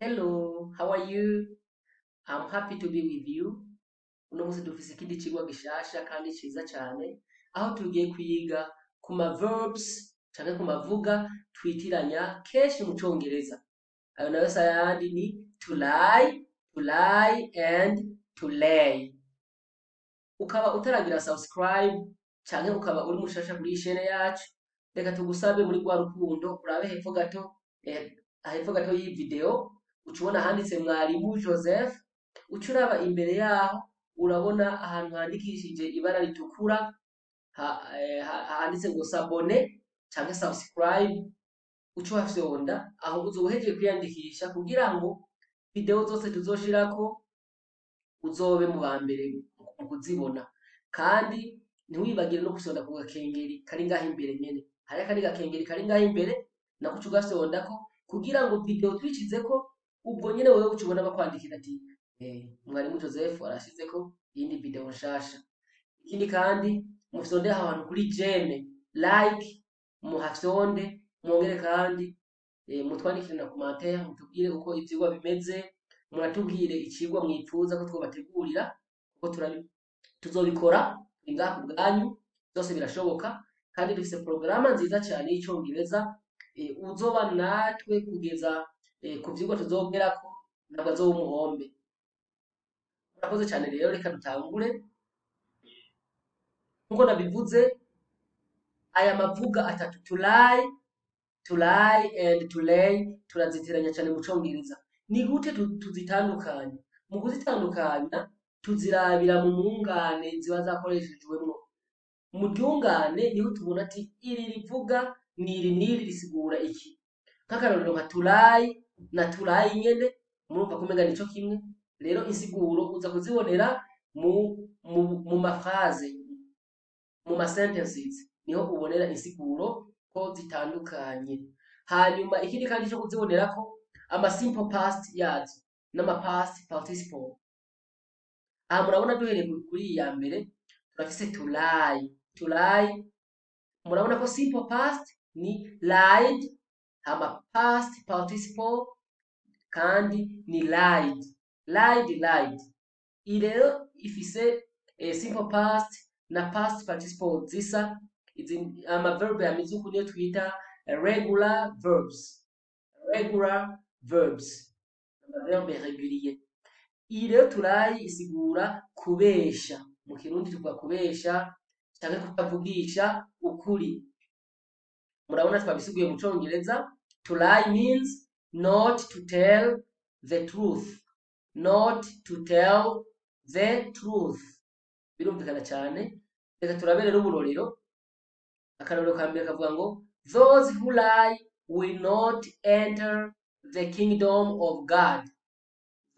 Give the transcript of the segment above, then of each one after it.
Hello, how are you? I'm happy to be with you. Uno munsi dufise ikindi cigwa gishasha kandi ciza cane, aho tugiye kwiga ku ma verbs canke ku mavuga twitiranya kenshi mu Congereza. Ayo nayo si ayandi, ni to lie, to lie and to lay. Ukaba utaragira subscribe canke ukaba uri mushasha kuri iyi chaîne yacu, reka tugusabe muri rwa rukundo urabe hepfo gato, hepfo gato y'iyi video uca ubona handitse Mwarimu Joseph, uca uraba imbere yaho urabona ahantu handikishije ibara ritukura handitse ngo s'abonner canke subscribe, uca uhafyonda. Aho uzoba uhejeje kwiyandikisha kugira ngo video zose tuzoshirako uzobe mu ba mbere mu kuzibona. Kandi ntiwibagire no gufyonda ku gakengeri kari ngaho imbere nyene. Hariho akandi gakengeri kari ngaho imbere, nako uca ugafyondako kugira ngo video tuyishizeko ubwo nyene wewe uca ubona bakwandikira ati "Mwarimu Joseph arashizeko iyindi video nshasha." Ikindi kandi, mufyonde aho hantu kuri j'aime, like, muhafyonde, mwongere kandi mutwandikire na commentaire, mutubwire uko ivyigwa bimeze, munatubwire icigwa mwipfuza ko twobategurira, kuko tuzobikora. Turi ngaha ku bwanyu, vyose birashoboka. Kandi dufise porogaramu nziza cane y'Icongereza. Uzoba natwe kugeza ku vyigwa tuzogerako ntabwo azoba umuhombe. Murakoze cane. Rero reka dutangure. Nkuko nabivuze, aya mavuga atatu, to lie, to lie and to lay, turazitiranya cane mu Congereza. Ni gute tuzitandukanya? Mu kuzitandukanya, tuzirabira mu mwungane ziba zakoreshejwemwo. Mu ryungane niho tubona ati iri rivuga ni iri n'iri, risigura iki. Nk'akarorero, nka to lie na to lie nyene, murumva ko umenga nico kimwe. Rero insiguro uza kuzibonera mu ma phrase, mu ma sentences, niho ubonera insiguro ko zitandukanye. Hanyuma ikindi kandi cyo kuzibonerako, ama simple past yazo n'ama past participle. Aha murabona, duhereye kuri iyi ya mbere, turafise to lie. To lie, murabona ko simple past ni lied, hama past participle kandi ni lied, lied, lied. Iyi rero ifise simple past na past participle zisa. Izi ama verb yamize uku niyo twita regular verbs, regular verbs, ama verbe régulier. Iyi rero to lie isigura kubesha. Mu Kirundi tuvuga kubesha canke kutavugisha ukuri. Murabona twabisiguye mu Congereza: to lie means not to tell the truth, not to tell the truth. Birumvikana cyane. Reka turabe rero uburorero. Akarorero ka mbere kavuga ngo "Those who lie will not enter the kingdom of God."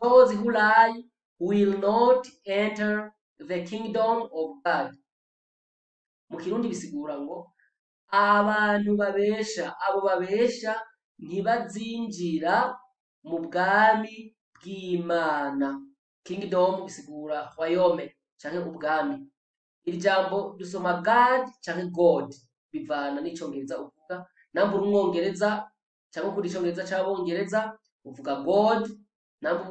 Those who lie will not enter the kingdom of God. Mu Kirundi bisigura ngo abantu babesha, abo babesha ntibazinjira mu bwami bw'Imana. Kingdom bisigura royaume canke ubwami. Iri jambo dusoma God canke God, bivana n'Icongereza uvuga. Namba uri Umwongereza canke ukunda Icongereza c'Abongereza, uvuga God. Namba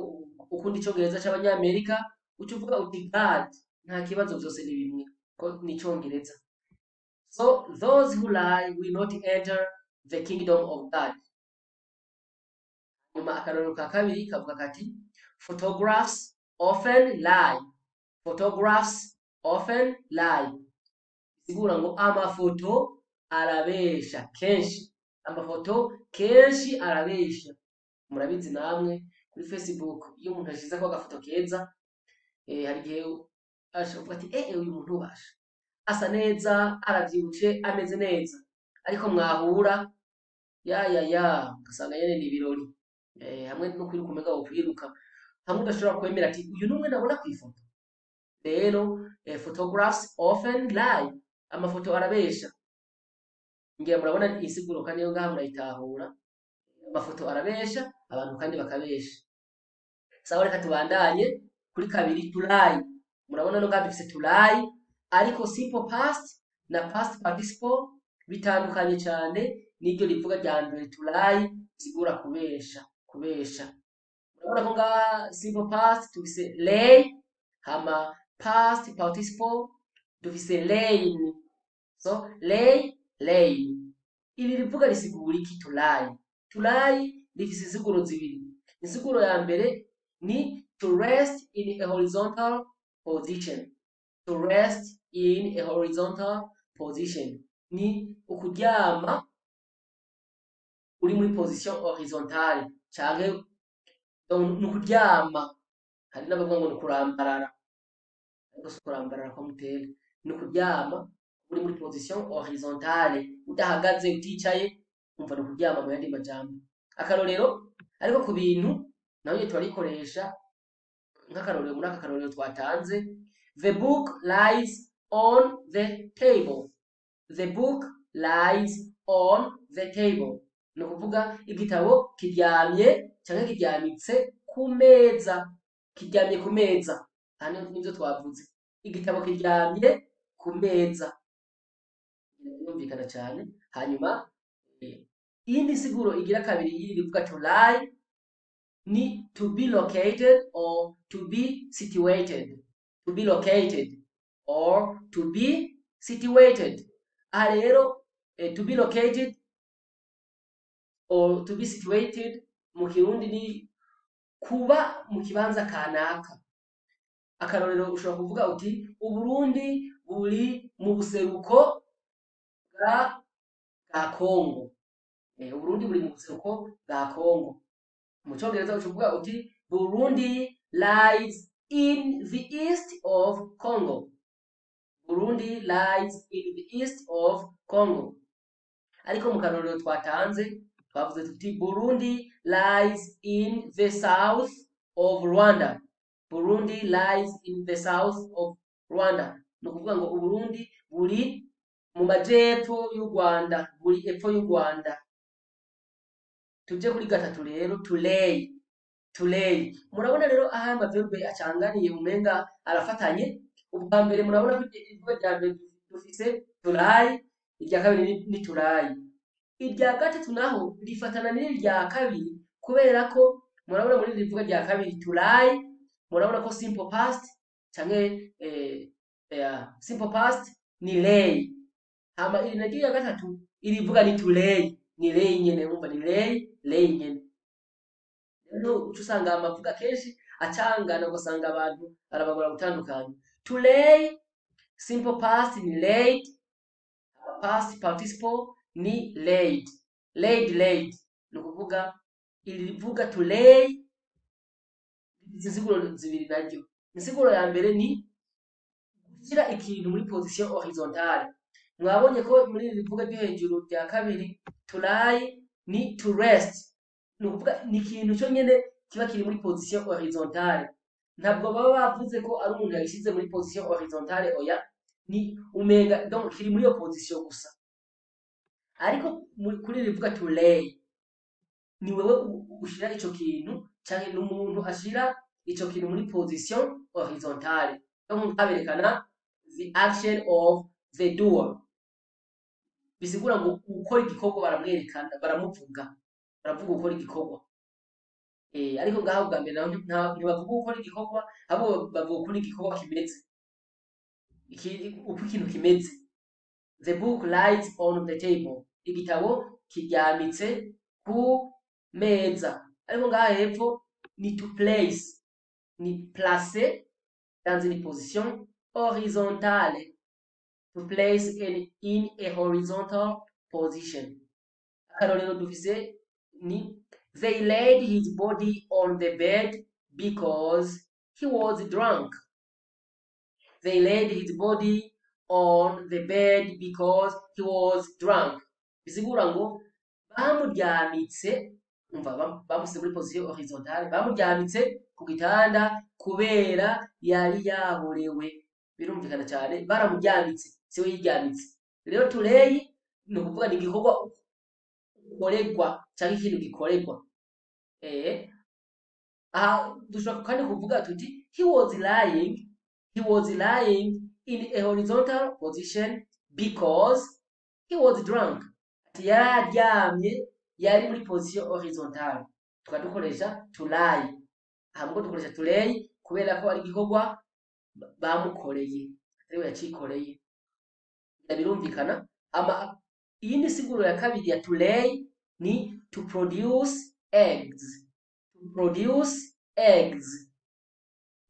ukunda Icongereza c'Abanyamerika, uca uvuga uti God. Nta kibazo, vyose ni bimwe ko ni Icongereza. So those who lie will not enter the kingdom of God. Nyuma akarorero ka kabiri kavuga kati "Photographs often lie." Photographs often lie bisigura ngo amafoto arabesha kenshi, amafoto kenshi arabesha. Murabizi namwe, kuri Facebook iyo umuntu ashizeko agafoto keza, hari igihe ashobora kuvuga ati "Uyu muntu ubasha asa neza, aravyibushe, ameze neza", ariko mwahura, ya ya ya, ugasanga nyene ni ibirori, hamwe no kwiruka umenga wokwiruka, hamwe udashobora kwemera ati uyu numwe nabona kw'ifoto. Rero photographs often lie, amafoto arabesha. Ngira murabona insiguro kandi yo ngaha murayitahura. Amafoto arabesha, abantu kandi bakabesha. Sawa, reka tubandanye kuri kabiri, to lie. Murabona no ngaha dufise to lie, ariko simple past na past participle bitandukanye cyane n'iryo rivuga rya mbere, to lie bisigura kubesha, kubesha. Urabona ko ngaha simple past dufise lay, hama past participle dufise lain. So lay, lain. Iri rivuga risigura iki? To lie. To lie rifise insiguro zibiri. Insiguro ya mbere ni to rest in a horizontal position. To rest in a horizontal position ni ukuryama uri muri position horizontale, canke donc ni ukuryama. Hari n'abavuga ngo ni ukurambarara, ariko si ukurambarara kwa mutera, ni ukuryama uri muri position horizontale, udahagaze, uticaye. Umva, ni ukuryama mu yandi majambo. Akarorero, ariko ku bintu naho nyene turarikoresha. Nk'akarorero, muri aka karorero twatanze, "The book lies on the table." "The book lies on the table" ni ukuvuga igitabo kiryamye canke kiryamitse ku meza. Kiryamye ku meza, aha nivyo twavuze, igitabo kiryamye ku meza, birumvikana cane. Hanyuma iyindi siguro igira kabiri y'iri rivuga to lie ni to be located or to be situated. To be located or to be situated. Aha rero to be located or to be situated mu Kirundi ni kuba mu kibanza kanaka. Akarorero, ushobora kuvuga uti "Uburundi buri mu buseruko bwa Kongo." Uburundi buri mu buseruko bwa Kongo. Mu Congereza uca uvuga uti "Burundi lies in the east of Congo." "Burundi lies in the east of Congo." Ariko mu karorero twatanze twavuze tuti "Burundi lies in the south of Rwanda." "Burundi lies in the south of Rwanda" ni ukuvuga ngo Uburundi buri mu majepfo y'u Rwanda, buri epfo y'u Rwanda. Tuje kuri gatatu rero, to lay. To lay, murabona rero aho ama verbe acanganiye, umenga arafatanye. Ubwa mbere murabona ko ivuga rya mbere dufise to lie, irya kabiri ni to lay. Irya gatatu naho rifatana n'iri rya kabiri, kubera ko murabona muri iri rivuga rya kabiri to lie, murabona ko simple past canke simple past ni lay, hama iri naryo rya gatatu irivuga ni to lay, ni lay nyene. Umva, ni lay, lay nyene. Rero uca usanga amavuga kenshi acangana, ugasanga abantu arabagora gutandukanya. To lay, simple past ni laid, past participle ni laid. Laid, laid. Ni ukuvuga iri rivuga to lay izi nsiguro zibiri naryo. Insiguro ya mbere ni gushyira ikintu muri position horizontale. Mwabonye ko muri iri rivuga ryo hejuru rya kabiri to lie ni to rest, ni ukuvuga ni ikintu cyo nyene kiba kiri muri position horizontale. Ntabwo baba bavuze ko ari umuntu yagishyize muri position horizontale, oya, ni umenga donc kiri muri iyo position gusa. Ariko kuri iri rivuga to lay ni wewe ushira ico kintu, canke n'umuntu ashira ico kintu muri position horizontale, donc nkaberekana the action of the doer. Bisigura ngo ukora igikorwa baramwerekana, baramuvuga, baravuga ukora igikorwa. Ariko ngaho bwa mbere naho ntibavuga ukora igikorwa, ahubwo bavuga ukuntu igikorwa kimeze, uko ikintu kimeze. "The book lies on the table", igitabo kiryamitse ku meza. Ariko ngaha hepfo ni to place, ni placer dans une position horizontale, to place in a horizontal position. Akarorero dufise ni "They laid his body on the bed because he was drunk." "They laid his body on the bed because he was drunk" bisigura ngo bamuryamitse, umva, bamusize muri position horizontale, bamuryamitse ku gitanda kubera yari yaborewe. Birumvikana cyane, baramuryamitse, siwe yiryamitse. Rero to lay ni ukuvuga ni igikorwa ukoregwa cyangwa ikintu gikoregwa. Aha dushobora kandi kuvuga tuti He was lying in a horizontal position because he was drunk." Ati yari aryamye, yari muri position horizontale, tukaba dukoresha to lie. Aha mugo dukoresha to lay kubera ko ari igikorwa bamukoreye, atariwe yacikoreye. Birumvikana. Ama iyindi siguro ya kabiri ya to lay ni to produce eggs. To produce eggs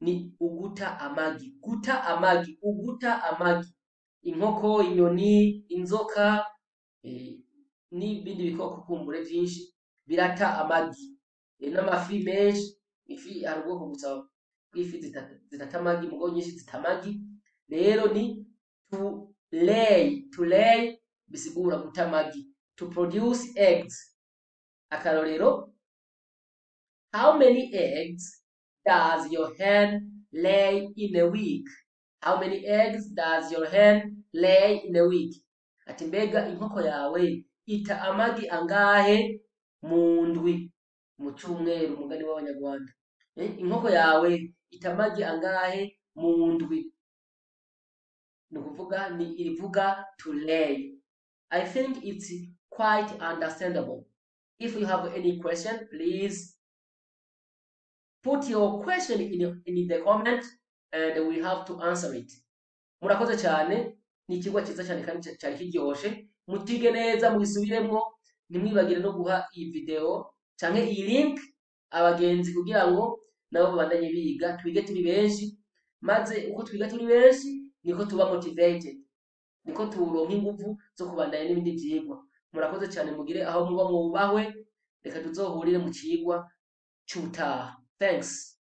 ni uguta amagi, guta amagi, uguta amagi. Inkoko, inyoni, inzoka, n'ibindi bikoko kumbure vyinshi birata amagi, n'amafi menshi. Ifi, hari ubwoko gusa bw'ifi zitata amagi, mugo nyinshi zita amagi. Rero ni to lay. To lay bisigura guta amagi, to produce eggs. Akarorero: How many eggs does your hen lay in a week? How many eggs does your hen lay in a week? Ati mbega inkoko yawe ita amagi angahe mu ndwi, mu cumweru, umugani w'Abanyarwanda. Inkoko yawe ita amagi angahe mu ndwi? Ni ukuvuga ni irivuga to lay. I think it's quite understandable. If you have any question, please put your question in the comment and we have to answer it. Murakoze cyane. Ni ikigwa cyiza cyane kandi cyari kiryoshe. Mutige neza, mugisubiremwo. Ntimwibagire no guha iyi video canke iyi link abagenzi kugira ngo nabo babandanye biga. Twige turi benshi, maze uko twiga turi benshi niko tuba motivated, niko turonka inguvu zo kubandanya n'ibindi vyigwa. Murakoze cyane, mugire aho muba mwubahwe. Reka tuzohurire mu cigwa c'ubutaha. Thanks.